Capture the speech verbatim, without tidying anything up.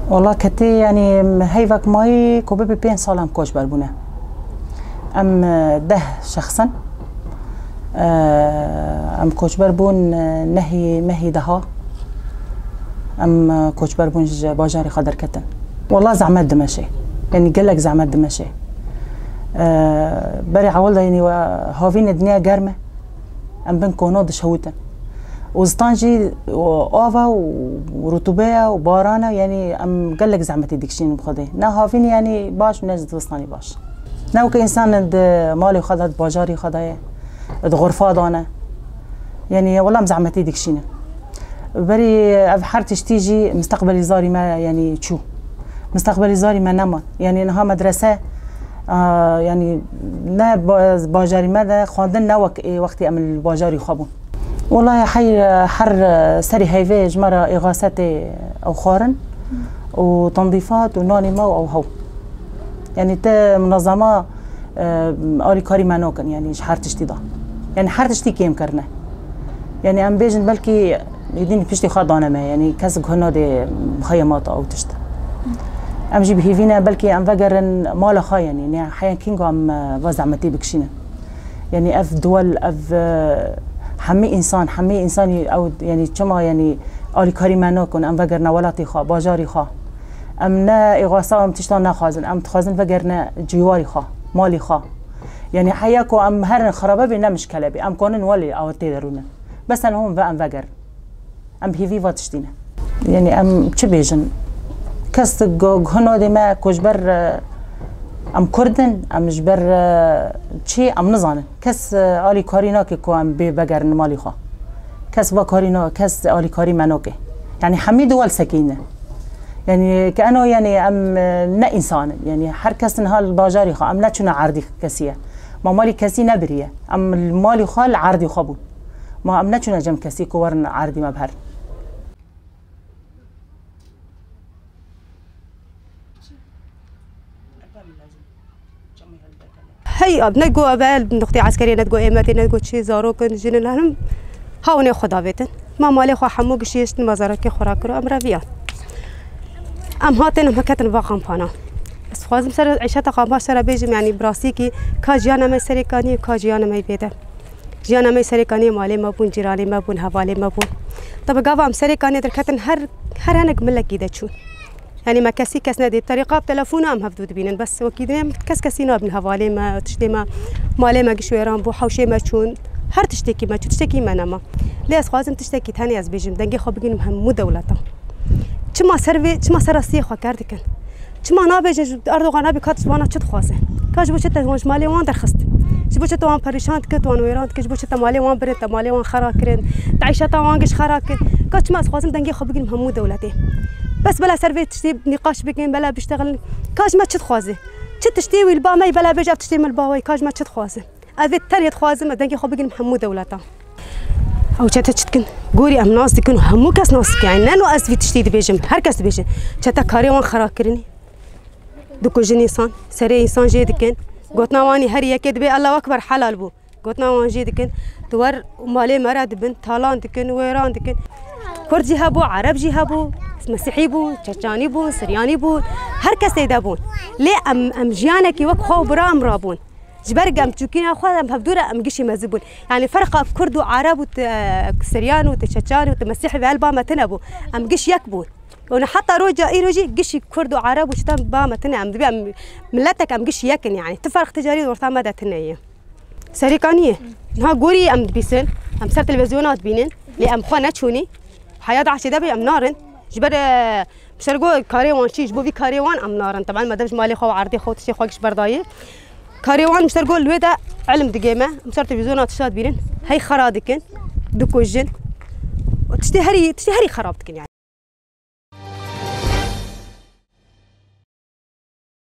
Wala ketê, yanî heyvek mayî ku bibî pênc sal em koçber bûne. Em, e, deh şexs in. E, em koçber bûn, e, nehî mehî deha. Em, e, koçber bûn ji bajarê xwe derketin. Wala zehmet dimeşe. Yanî gelek zehmet dimeşe. E, berê ewil de yanî we havînê dinya germ e. Em bin kona dişewitin. Û zitan jî, û ava û rutûbeya û barana, yanî em gelek zehmetî dikişînin bi Xwedê. Ne havînî yanî baş û ne ji dibistanî baş. Ne weke însan di malê xwe de, di bajarî xwe de ye, di xurfa de ne. Yanî wela em zehmetî dikişînin. Berî ev her tiştî jî misteqbelî zarî me yanî çû. Misteqbelî zarî me nema. Yanî niha medrese, a, yanî ne ba-, bajarî me de xwendin ne wek ê wextî em li bajarî xwe bûn. Welaye hey, her serî heyvê ji me re êxasetê ew xwarin û tendîfat û nanê me û ew hew. Yanî te munezema, e, alîkarî me nakin, yanî ji her tiştî de. Yanî her tiştî kêm kirine. Yanî em bêjin belkî êdî piştî xwe dane me, yanî kes guh nade xeyemata ew tişt. Em jî bi hêvî ne, belkî em vegerin mala xwe, yanî ne heya kînga em, e, va zehmetî bikişînin. Yanî ev duwel, ev, e, hemî însan, hemî însanî ew, yanî çima, yanî alîkarî me nakin, em vegerine welatê xwe, bajarî xwe. Em ne êxasa em tiştan naxwazin, em dixwazin vegerine cîwarî xwe, malî xwe. Yanî heya ku em herin xirabe bê, ne mişkele bê. Em konin welê ew tê de rûnin. Bes em hûn ve em vegerin. Em bi hêvî va tiştî ne. Yanî em çi bêjin? Kes gu-, guh nadê me ku ji ber, e, em Kurd in, em ji ber, e, çi em nizanin. Kes, e, alîkarî nake ku em bê vegerin malî xwe. Kes va karî na-, kes alîkarî me nake. Yanî hemî duwel sekîne. Yanî ke eno, yanî em, e, ne însan in. Yanî her kes niha li bajarî xwe, em neçûne erdî kesî ye. Ma malî kesî nebiriye. Em li malî xwe li erdî xwe bûn. Ma em neçûne cem kesî ku werin erdî me biherin. Hey, ne go eve nuqtê eskerê, ne go êmetê, ne go çi zarok in, jin in, herim hawinê xwe davêtin. Ma malê xwe hemû gişîştin, ma zarakê xwe rakir û em reviyan. Em hatin, em ketin va kampana. Ez dixwazim ser îşeta kampa sera bêjim, yanî bi rastî kî ka jiyana me serê kanî, ka jiyana me bêde. Jiyana me Serêkaniyê malê me bûn, cîranê me bûn, hevalê me bûn. Tabi gava em Serêkaniyê derketin her, her hinek milekî de çûn. Yanî me kesî kes nedît. Terîqa bi telefona em hevdû dibînin. Bes wekî dinê em kes kesî nabîn. Hevalê me, tiştê me, malê me giş wêran bû, hewşê me çûn. Her tiştekî me çû, tiştekî me nema. Lê ez xwazim tiştekî tenê ez bêjim. Dengê xwe bigînim hemû dewletan. Çima ser vê, çima ser rastiyê xwe ker dikin? Çima nabêjin ji Erdogan abî ka tu ji wana çi dixwaze? Ka ji bo çi te wan ji malê wan derxist? Ji bo çi te wan perîşan dikir, te wan wêran dikir, ji bo çi te malê wan birin, te malê wan xera kirin, te îşeta wan giş xera kir? Ka çima ez xwazim dengê xwe bigrim hemû dewletê? Bes bela ser vê tiştê nîqaş bikin, bela biştexilin. Ka ji me çi dixwaze? Çi tiştê wî li ba me yî, bela bêje ev tiştê min li ba we yî, ka ji me çi dixwaze? Ez vê tenê dixwazim, ez dengê xwe bigrim hemû dewletan. Ew çete çi dikin? Gorî em nas dikin û hemû kes nas dikin. Yanî ne no ez vî tiştî dibêjim, her kes dibêje. Çete karê wan xera kirinî. Dikujin însan, serê însan jê dikin. Gotina wan î herî yekê dibê Allahu Ekber helal bû. Gotina wan jê dikin. Tu wer malê me re dibin, talan dikin, wêran dikin. Kurd jî hebû, Ereb jî hebû, Mesîhî bû, Çeçanî bû, Siryanî bû, her kes tê de bûn. Lê em, em jiyanekî wek xwe û bira em rabûn. Ji ber em çûkîna xwe em hevdû re em gişî mezin bûn. Yanî ferqa Kurd û Ereb û ti, e, Siryan û ti Çeçan û ti Mesîhî ve helba me tune bû. Em giş yek bûn. Û heta roja îro jî gişî Kurd û Ereb û çitan ba me tune. Em dibê em miletek em giş yek in yanî. Ti ferq ticarî di orta me de tune ye. Serêkaniyê. Niha gorî em dibîsin. Em ser televîzyona dibînin. Lê em xwe neçûnî. Heya daişê de bê em narin. Ji ber, e, Mişter go karê wan çi, ji bo vî karê wan em narin. Teben me dev ji malê xwe û erdê xwe û tiştê xwe giş berdayê. Karê wan mişter go li wê de ilim digê me. Mişter televîzyona tişta dibînin. Hey xera dikin. Dikujin. Tiştê herî, tiştê herî xerab dikin yani.